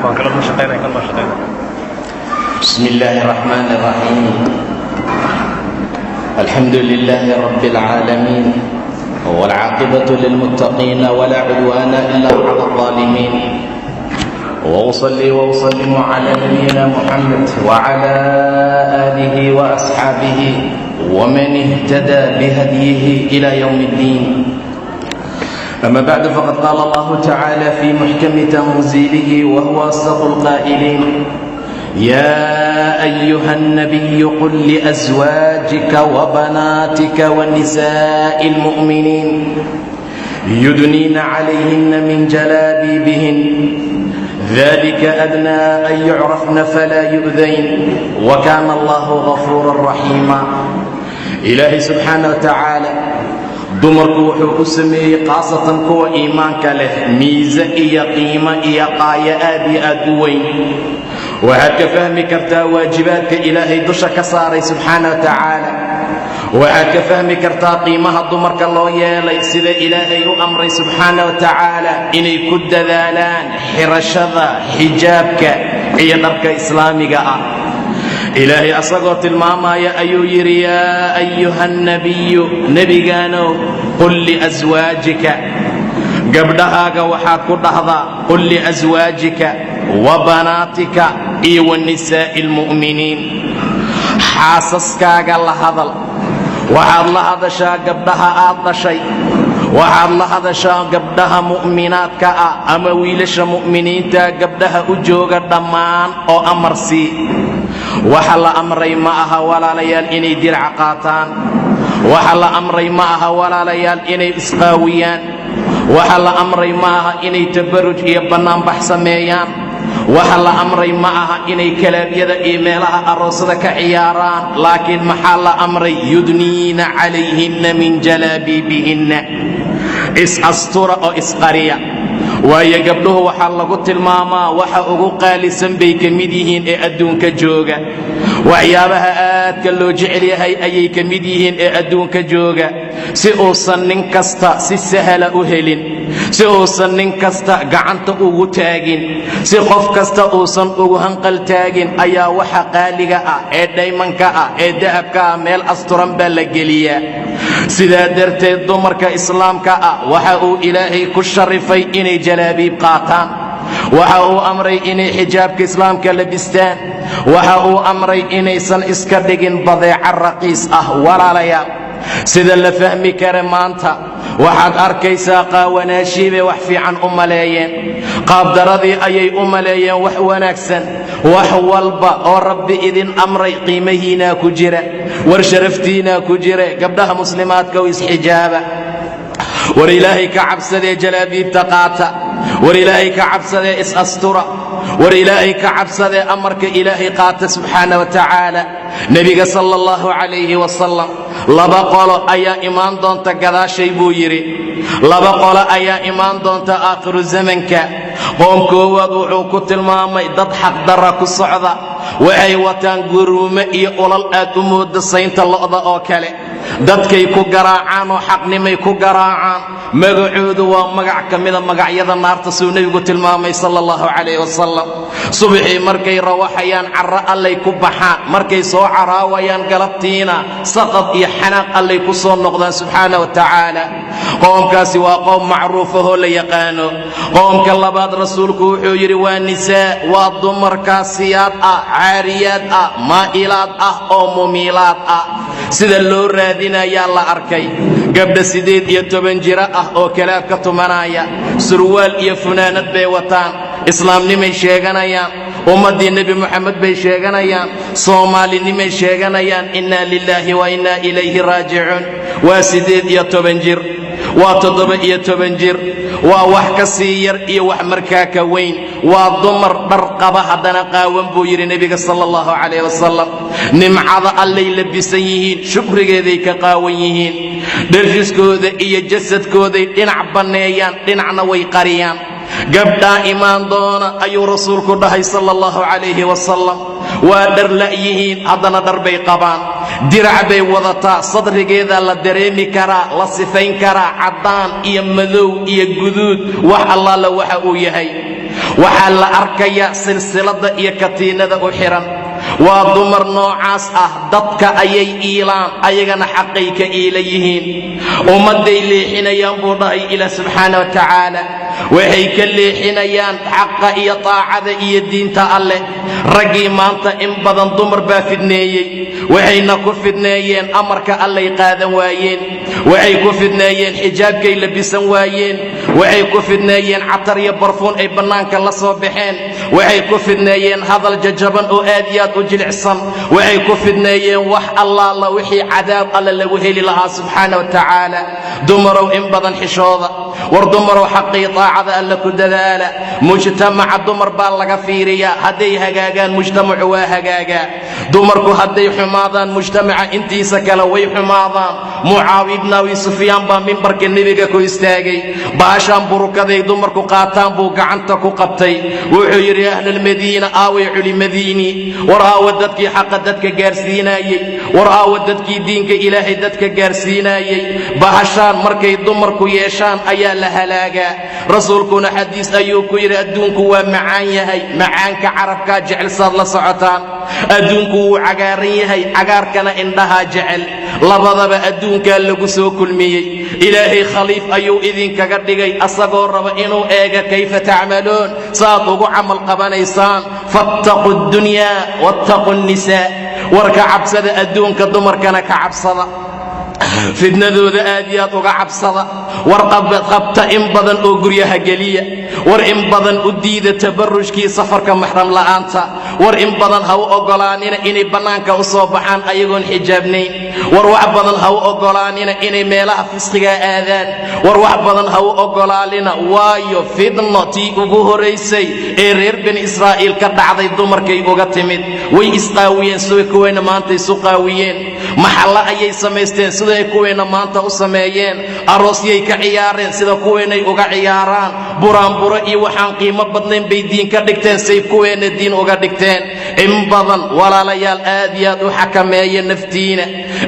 Waan kala ma shaqeynaya, kan baa shaqeynaya. بسم الله الرحمن الرحيم. الحمد لله رب العالمين، والعاقبة للمتقين، ولا عدوان إلا على الظالمين، وأصلي وأسلم على نبينا محمد وعلى آله وأصحابه ومن اهتدى بهديه إلى يوم الدين. أما بعد، فقد قال الله تعالى في محكم تنزيله وهو أصدق القائلين: يا أيها النبي قل لأزواجك وبناتك ونساء المؤمنين يدنين عليهن من جلابيبهن، ذلك أدنى أن يعرفن فلا يؤذين، وكان الله غفورا رحيما. Ilaahay subxaana wa tacaala dumarku wuxuu u sameeyey, khaasatan kuwa iimaanka leh, miise iyo qiimo iyo qaayo aad iyo aad u weyn. Waxaad ka fahmi kartaa waajibaadka Ilaahay dusha ka saaray subxaana wa tacaala. Waxaad ka fahmi kartaa qiimaha dumarka loo yeelay, sida Ilaahay u amray subxaana wa tacaala inay ku dadaalaan xirashada xijaabka iyo dharka islaamiga ah. Ilaahay asagoo tilmaamaya ayuu yidhi: يا أيها النبي, nebigaanow, قل لأزواجك, gabdhahaaga waxaad ku dhahdaa, قل لأزواجك وبناتك iyo ونساء المؤمنين, xaasaskaaga la hadal. Waxaad la hadashaa gabdhaha aad dhashay, waxaad la hadashaa gabdhaha mu'minaadka ah ama wiilasha mu'miniinta gabdhaha u jooga dhammaan oo amar sii. Waxa la amray ma aha, walaalayaal, inay dirac qaataan. Waxa la amray ma aha, walaalayaal, inay isqaawiyaan. Waxa la amray ma aha inay tabaruj iyo bannaanbax sameeyaan. Waxa la amray ma aha inay kalaabyada iyo meelaha aroosada ka ciyaaraan. Laakiin maxaa la amray? يدنين عليهن من جلابيبهن, is-astura oo isqariya. Waayo, gabdhuhu waxaa lagu tilmaamaa waxa ugu qaalisan bay ka mid yihiin ee adduunka jooga. Waxyaabaha aadka loo jecel yahay ayay ka mid yihiin ee adduunka jooga. Si uusan nin kasta si sahla u helin, si uusan nin kasta gacanta ugu taagin, si qof kasta uusan ugu hanqal taagin, ayaa waxa qaaliga ah ee dhaymanka ah ee dahabka ah meel asturan baa la geliyaa. Sidaa darteed dumarka islaamka ah waxa uu Ilaahay ku sharifay inay jalaabiib qaataan. Waxa uu amray inay xijaabka islaamka labistaan. Waxa uu amray inaysan iska dhigin badeeco raqiis ah. Walaalayaal, sida la fahmi kara, maanta waxaad arkaysaa qaawanaashii bay wax fiican u maleeyeen, qaabdaradii ayay u maleeyeen wax wanaagsan. Wax walba oo Rabbi idin amray qiimahiinaa ku jira, war sharaftiinaa ku jira. Gabdhaha muslimaadka oo isxijaaba, war Ilaahay ka cabsadee jalaabiibta qaata, war Ilaahay ka cabsadee is-astura, war Ilaahay ka cabsadee amarka Ilaahay qaata subxaana wa tacaala. Nebiga sala allahu calayhi wasalam, laba qolo ayaa imaan doonta gadaashay buu yidhi. Laba qolo ayaa imaan doonta aakhiru zamanka. Qoom koowaad wuxuu ku tilmaamay dad xaqdarra ku socda. Waxay wataan guruumo iyo ulal aad u mooda saynta lo'da oo kale. Dadkay ku garaacaan oo xaqnimay ku garaacaan. Magacoodu waa magac ka mida magacyada naarta, suu nebigu tilmaamay sala allahu calayh wasalam. Subaxii markay rawaxayaan, carro allay ku baxaan. Markay soo caraawayaan galabtiina, saqad iyo xanaaq allay ku soo noqdaan subxaana wa tacaala. Qoomkaasi waa qoom macruufahoo la yaqaano. Qoomka labaad, rasuulku wuxuu yidhi, waa nisaa, waa dumar kaasiyaad ah, caariyaad ah, maa'ilaad ah oo mumiilaad ah. Sida loo raadinayaa la arkay gabdha 18 jiro ah oo kalaab ka tumanaya. Surwaal iyo funaanad bay wataan, islaamnimay sheeganayaan, ummaddii Nebi Moxamed bay sheeganayaan, soomaalinimay sheeganayaan. إنا لله وإنا إليه راجعون. Waa 18 jir, waa 17 jir, waa wax ka sii yar iyo wax markaa ka weyn. Waa dumar dhar qaba, haddana qaawan, buu yidhi nebiga sala allahu calayh wasalam. Nimcada allay labisan yihiin, shukrigeeday ka qaawan yihiin. Dharjiskooda iyo jasadkooday dhinac banneeyaan, dhinacna way qariyaan. Gabdhaa imaan doona, ayuu rasuulku dhahay sala allahu calayhi wasalam. Waa dhar la'yihiin, haddana dhar bay qabaan. Dirac bay wadataa, sadrigeedaa la dareemi karaa, la sifayn karaa, caddaan iyo madow iyo guduud, wax allaala waxa uu yahay. Waxaa la arkayaa silsiladda iyo katiinada u xidhan. Waa dumar noocaas ah. Dadka ayay iilaan, ayagana xaqay ka iila yihiin. Ummadday leexinayaan, buu dhahay Ilaah subxaana wa tacaala. Waxay ka leexinayaan xaqa iyo taacada iyo diinta Alleh. Raggii maanta in badan dumar baa fidneeyey. Waxayna ku fidneeyeen amarka Allay qaadan waayeen. Waxay ku fidneeyeen xijaabkay labisan waayeen. Waxay ku fidneeyeen catar iyo barfuun ay bannaanka la soo baxeen. Waxay ku fidneeyeen hadal jajaban oo aad iyo aad u jilicsan. Waxay ku fidneeyeen wax allaala wixii cadaab Alle lagu heli lahaa subxaana wa tacaala. Dumarow, in badan xishooda. War dumarow, xaqii taacada Alle ku dadaala. Mujtamaca dumar baa laga fiiriyaa. Hadday hagaagaan, mujtamacu waa hagaagaa. Dumarku hadday xumaadaan, mujtamaca intiisa kale way xumaadaan. Mucaawiya ibn Abi Sufyaan baa mimbarka Nebiga ku istaagay. Baashaan burukaday dumarku qaataan buu gacanta ku qabtay. Wuxuu yidhi: "Ahlalmadiina, aaway culimadiinii? War aawa dadkii xaqa dadka gaarsiinaayey? War aawa dadkii diinka Ilaahay dadka gaarsiinaayey? Bahashaan markay dumarku yeeshaan ayaa la halaagaa." Rasuulkuna xadiis ayuu ku yidhi: "Adduunku waa macaan yahay, macaanka carabkaa jecel, saad la socotaan. Adduunku wuu cagaaran yahay, cagaarkana indhahaa jecel. Labadaba adduunkaa lagu soo kulmiyey. Ilaahay khaliif ayuu idinkaga dhigay, asagoo raba inuu eega kayfa tacmaluun, saad ugu camal qabanaysaan. Fattaqu ddunyaa wattaqu nnisaa." War ka cabsada adduunka, dumarkana ka cabsada. Fidnadooda aad iyo aad uga cabsada. War qabta in badan oo guryaha geliya. War in badan u diida tabarrujkii safarka maxram la'aanta. War in badan ha u oggolaanina inay bannaanka u soo baxaan ayagoon xijaabnayn. War wax badan ha u oggolaanina inay meelaha fisqigaa aadaan. War wax badan ha u oggolaanina, waayo fidno tii ugu horaysay ee reer Bani Israa'iil ka dhacday dumarkay uga timid. Way isqaawiyeen siday kuwayna maanta isu qaawiyeen. Maxallo ayay samaysteen siday kuwayna maanta u sameeyeen. Aroosyay ka ciyaareen sida kuwaynay uga ciyaaraan. Buraanburo iyo waxaan qiimo badnayn bay diin ka dhigteen, say kuweenna diin uga dhigteen. In badan, walaalayaal, aad iyo aad u xakameeya naftiina.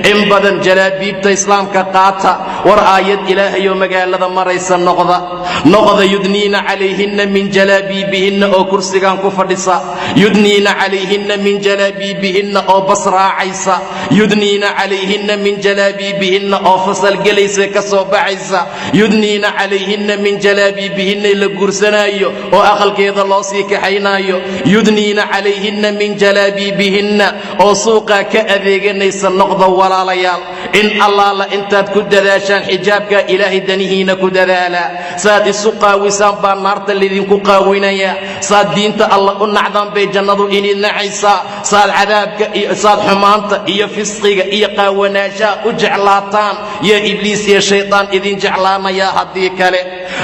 In badan jalaabiibta Islaamka qaata. War aayad Ilaahayoo magaalada maraysa noqda. Noqda yudniina calayhinna min jalaabiibihinna oo kursigan ku fadhisa, yudniina calayhinna min jalaabiibihinna oo bas raacaysa, yudniina calayhinna min jalaabiibihinna oo fasal gelaysa ka soo baxaysa, yudniina calayhinna min jalaabiibihinna la guursanaayo oo aqalkeeda loo sii kaxaynaayo, yudniina calayhinna min jalaabiibihinna oo suuqaa ka adeeganaysa noqda. Walaalayaal, in allaala intaad ku dadaashaan xijaabka Ilaahay danihiina ku dadaalaa. Saad isu qaawisaan baa naarta laydinku qaawinayaa. Saad diinta Alla u nacdaan bay jannadu inid nacaysaa. Saad cadaabka iyo saad xumaanta iyo fisqiga iyo qaawanaashaha u jeclaataan yaa Ibliis iyo Shaydaan idin jeclaanayaa. Haddii kale,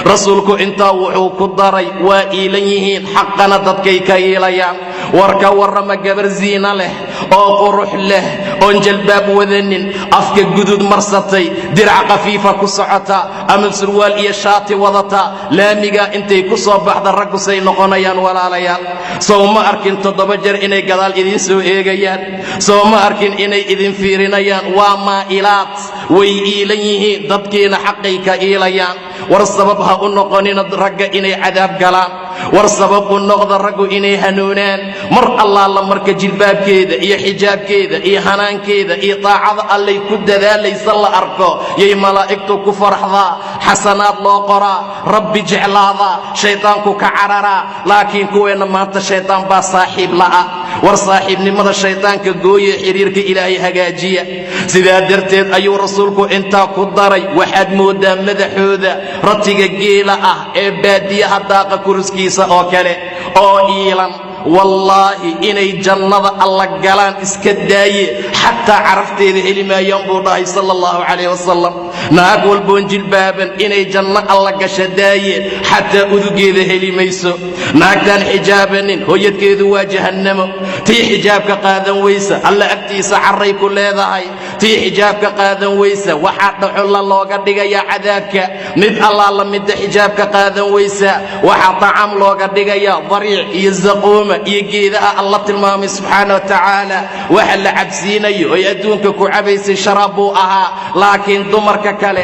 rasuulku intaa wuxuu ku daray: waa iilan yihiin, xaqana dadkay ka iilayaan. War ka warrama gabar ziina leh oo qurux leh oon jalbaab wadanin, afka guduud marsatay, dirac khafiifa ku socota ama surwaal iyo shaati wadata, laamigaa intay ku soo baxda, raggu say noqonayaan? Walaalayaal, sow ma arkin 7 jeer inay gadaal idiin soo eegayaan? Sow ma arkin inay idin fiirinayaan? Waa maa'ilaad, way iilan yihiin, dadkiina xaqay ka iilayaan. War sabab ha u noqonina ragga inay cadaab galaan. War sabab u noqda raggu inay hanuunaan. Mar allaala marka jilbaabkeeda iyo xijaabkeeda iyo hanaankeeda iyo taacada Allay ku dadaalaysa la arko, yay malaa'igtu ku faraxdaa, xasanaad loo qoraa, Rabbi jeclaadaa, shaydaanku ka cararaa. Laakiin kuweenna maanta shaydaan baa saaxiib la'a. War saaxiibnimada shaydaanka gooye, xiriirka Ilaahay hagaajiya. Sidaa darteed ayuu rasuulku intaa ku daray: waxaad mooddaa madaxooda ratiga geela ah ee baadiyaha daaqa kuruskiisa oo kale oo iilan. Wallaahi, inay jannada Alla galaan iska daaye, xataa carafteeda heli maayaan, buu dhahay sala allahu calayh wasalam. Naag walboon jilbaaban inay janno Alla gasha daaye, xataa udugeeda heli mayso. Naagtaan xijaabanin hoyadkeedu waa jahannamo. Tii xijaabka qaadan weysa, Alla agtiisa carray ku leedahay. Tii xijaabka qaadan weysa, waxaa dhaxulla looga dhigayaa cadaabka. Mid allaala midda xijaabka qaadan weysa, waxaa tacam looga dhigayaa dariic iyo zaquuma iyo geedaha Alla tilmaamay subxaana wa tacaala. Waxa la cabsiinayo oy adduunka ku cabaysay sharaab buu ahaa. Laakiin dumarka kale,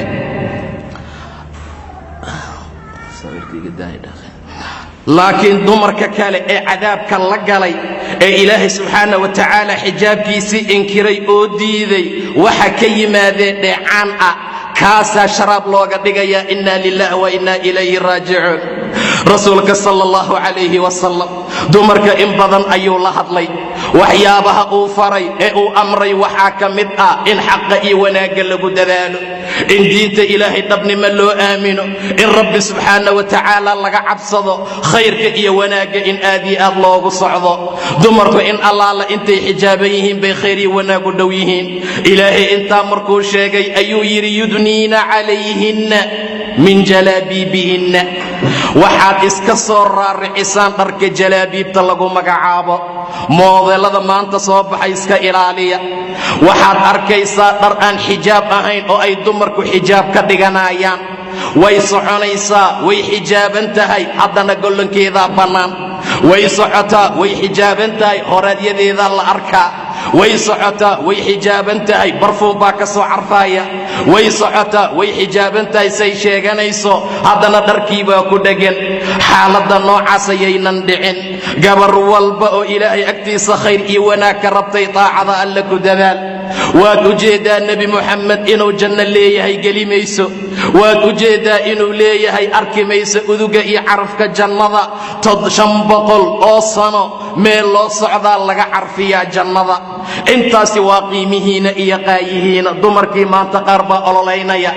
Laakiin dumarka kale ee cadaabka la galay, ee Ilaahay subxaana wa tacaala xijaabkiisii inkiray oo diiday, waxa ka yimaadeen dheecaan ah, kaasaa sharaab looga dhigayaa. Inna lilah wa inna ilayhi raajicuun. Rasuulka sala allahu calayhi wasalam dumarka in badan ayuu la hadlay. Waxyaabaha uu faray ee uu amray waxaa ka mid ah in xaqa iyo wanaagga lagu dadaalo, in diinta Ilaahay dhabnimo loo aamino, in Rabbi subxaana wa tacaala laga cabsado, khayrka iyo wanaagga in aad iyo aad loogu socdo. Dumarku in allaala intay xijaaban yihiin bay khayr iyo wanaag u dhow yihiin. Ilaahay intaa markuu sheegay ayuu yidhi: yudniina calayhinna min jalaabiibihinna. Waxaad iska soo raaricisaan dharka jalaabiibta lagu magacaabo. Moodeellada maanta soo baxay iska ilaaliya. Waxaad arkaysaa dhar aan xijaab ahayn oo ay dumarku xijaab ka dhiganayaan. Way soconaysaa, way xijaaban tahay, haddana gollankeedaa bannaan. Way socotaa, way xijaaban tahay, horaadyadeedaa la arkaa. Way socotaa, way xijaaban tahay, barfuun baa ka soo carfaaya. Way socotaa, way xijaaban tahay say sheeganayso, haddana dharkii baa ku dheggan. Xaaladda noocaas ayaynan dhicin. Gabar walba oo Ilaahay agtiisa khayr iyo wanaag ka rabtay, taacada Alle ku dadaal. Waad u jeeddaa Nebi Moxamed inuu janno leeyahay, geli mayso. Waad u jeeddaa inuu leeyahay, arki mayso uduga iyo carafka jannada. 500 oo sano meel loo socdaa laga carfiyaa jannada. Intaasi waa qiimihiina iyo qaayihiina. Dumarkii maanta qaar baa ololaynaya.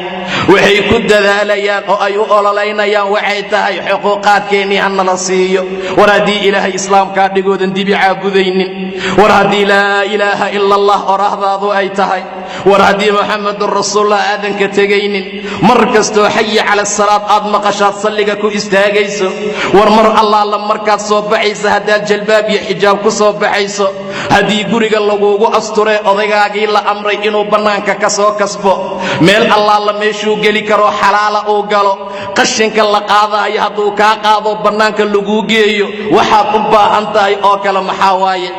Waxay ku dadaalayaan oo ay u ololaynayaan waxay tahay: xuquuqaadkeennii ha nala siiyo. War haddii Ilaahay islaamkaa dhigoodan dibi caabudaynin, war haddii laa ilaaha ila Allah oraahdaadu ay tahay, war haddii Muxamedun rasuulullah aadan ka tegaynin, mar kastoo xayi cala asalaad aad maqashaad salliga ku istaagayso, war mar allaala markaad soo baxaysa haddaad jalbaab iyo xijaab ku soo baxayso, haddii guriga laguugu asturee odaygaagii la amray inuu bannaanka ka soo kasbo, meel allaala meeshuu geli karoo xalaala uu galo, qashinka la qaadaayo hadduu kaa qaado bannaanka laguu geeyo, waxaad u baahan tahay oo kale maxaa waaye?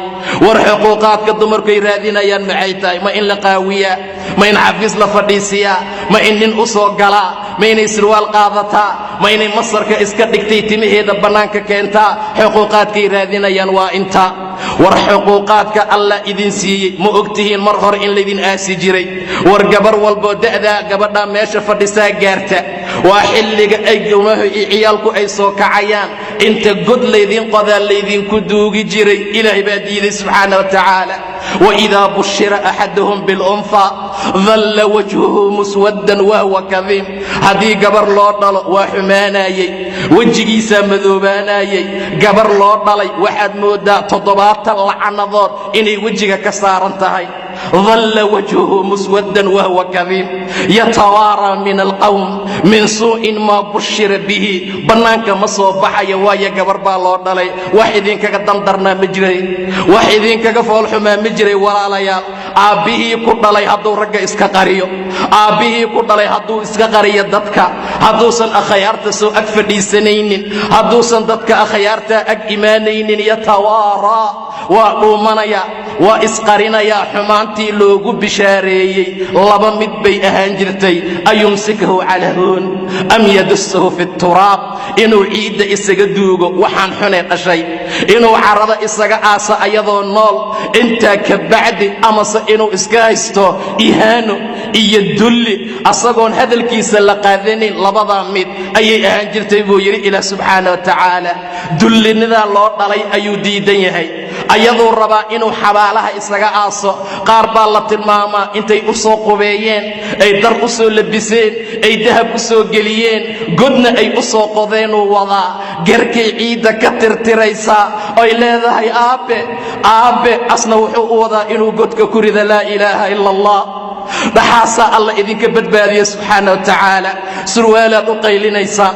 War xuquuqaadka dumarkuay raadinayaan maxay tahay? Ma in la qaawiyaa? Ma in xafiis la fadhiisiyaa? Ma in nin u soo galaa? Ma inay sirwaal qaadataa? Ma inay masarka iska dhigtay, timaheeda bannaanka keentaa? Xuquuqaadkay raadinayaan waa inta. War xuquuqaadka Allah idin siiyey, ma og tihiin mar hore in laydin aasi jiray? War gabar walboo da'daa gabadhaa meesha fadhisaa gaarta, waa xilliga ay gawmahu iyo ciyaalku ay soo kacayaan, inta god laydin qodaa laydinku duugi jiray. Ilaahay baa diiday subxaana wa tacaala. وإذا بشر أحدهم بالأنثى ظل وجهه مسودا وهو كظيم. Haddii gabar loo dhalo waa xumaanayey, wejigiisaa madoobaanayey. Gabar loo dhalay waxaad mooddaa 70 lacanadood inay wejiga ka saaran tahay. ظل وجهه مسودا وهو كظيم يتوارى من القوم من سوء ما بشر به. Bannaanka ma soo baxaya, waayo gabar baa loo dhalay. Wax idinkaga dandarnaa ma jiray, wax idinkaga foolxumaa ma jiray. Walaalayaal, aabbihii ku dhalay hadduu ragga iska qariyo, aabbihii ku dhalay hadduu iska qariyo dadka, hadduusan akhyaarta soo ag fadhiisanaynin, hadduusan dadka akhyaartaa ag imaanaynin, yatawaaraa, waa dhuumanaya, waa isqarinayaa xumaantii loogu bishaareeyey. Laba mid bay ahaan jirtay: أيمسكه على هون أم يدسه في التراب. Inuu ciidda isaga duugo waxaan xunay dhashay, inuu carrada isaga aasa ayadoo nool intaa ka bacdi, amase inuu iska haysto ihaano iyo dulli asagoon hadalkiisa la qaadanin. Labadaa mid ayay ahaan jirtay, buu yidhi Ilaah subxaana wa tacaala. Dullinidaa loo dhalay ayuu diidan yahay, ayaduu rabaa inuu xabaalaha isaga aaso. Qaar baa la tilmaamaa intay u soo qubeeyeen, ay dar u soo labiseen, ay dahab u soo geliyeen, godna ay u soo qodeenuu wadaa. Garkay ciidda ka tirtiraysaa oy leedahay: "Aabbe, aabbe." Asna wuxuu u wadaa inuu godka ku rida. Laa ilaaha ila Allah. Dhaxaasaa Alla idinka badbaadiya subxaana wa tacaala. Surwaalaad u qaylinaysaan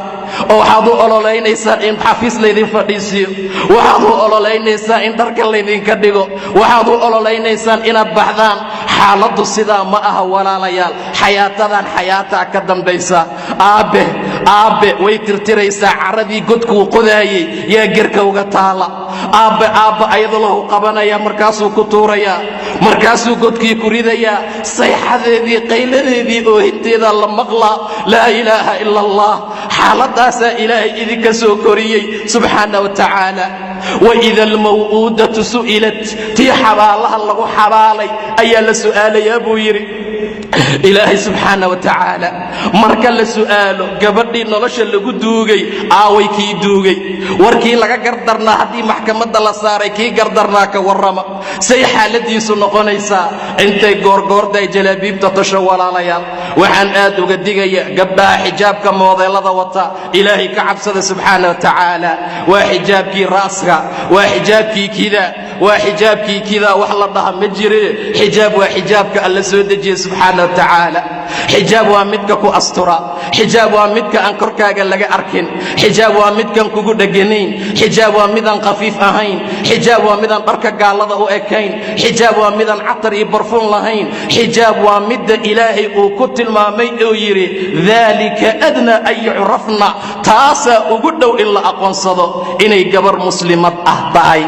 oo waxaad u ololaynaysaan in xafiis laydin fadhiisiiyo, waxaad u ololaynaysaan in dharka laydinka dhigo, waxaad u ololaynaysaan inaad baxdaan. Xaaladdu sidaa ma aha, walaalayaal. Xayaatadan xayaataa ka dambaysa. Aabbe, aabbe, way tirtiraysaa carradii godkuu qodaayey yaa gerka uga taala. Aabbe, aabbe, ayadoo lahu qabanaya, markaasuu ku tuurayaa, markaasuu godkii ku ridayaa. Sayxadeedii, qayladeedii, oohinteeda la maqlaa. Laa ilaaha ila Allah. Xaaladaasaa Ilaahay idinka soo koriyey, subxaana wa tacaala. وإذا الموءودة سئلت, tii xabaalaha lagu xabaalay ayaa la su'aalayaa, buu yidhi Ilaahay, subxaana wa tacaala. Marka la su'aalo gabadhii nolosha lagu duugay, aaway kii duugay? Warkii laga gardarnaa haddii maxkamadda la saaray, kii gardarnaa ka warrama, say xaaladiisu noqonaysaa? Intay goorgoortaay jalaabiibta tasho, walaalayaal, waxaan aad uga digaya gabdhaha xijaabka moodeellada wata. Ilaahay ka cabsada, subxaana wa tacaala. Waa xijaabkii raaska, waa xijaabkii kida, waa xijaabkii kida, wax la dhaha ma jire. Xijaab waa xijaabka Alla soo dejiye, subxaana wa tacaala. Xijaab waa midka ku astura. Xijaab waa midka aan korkaaga laga arkin. Xijaab waa midkan kugu dheganayn. Xijaab waa midaan khafiif ahayn. Xijaab waa midaan dharka gaallada u ekayn. Xijaab waa midaan catar iyo barfuun lahayn. Xijaab waa midda Ilaahay uu ku tilmaamay oo yidhi: ذلك أدنى أن يعرفن. Taasaa ugu dhow in la aqoonsado inay gabar muslimad ah tahay,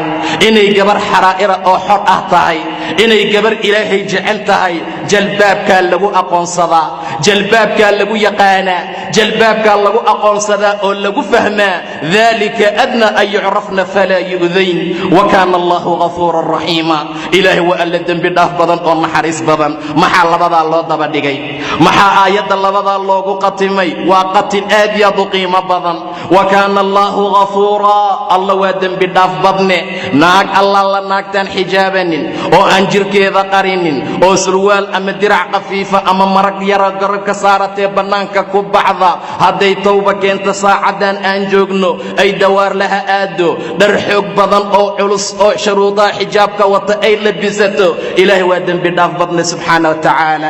inay gabar xaraa'ira oo xor ah tahay, inay gabar Ilaahay jecel tahay. Jalbaabkaa lagu aqoonsadaa, jalbaabkaa lagu yaqaanaa, jalbaabkaa lagu aqoonsadaa oo lagu fahmaa. ذلك أدنى أن يعرفن فلا يؤذين وكان الله غفورا رحيما. Ilaahay waa Alla dembi dhaaf badan oo naxariis badan. Maxaa labadaa loo daba dhigay? Maxaa aayadda labadaa loogu qatimay? Waa qatin aad iyo aad u qiimo badan. وكان الله غفورا, Alla waa dembi dhaaf badne. Naag alla la naagtaan xijaabanin oo aan jirkeeda qarinin oo surwaal ama dirac khafiifa ama marag yara garab ka saaratee bannaanka ku baxda, hadday towba keento saacaddan aan joogno, ay dawaar laha aado, dhar xoog badan oo culus oo shuruudaha xijaabka wata ay labisato, Ilaahay waa dembi dhaaf badne, subxaana wa tacaala.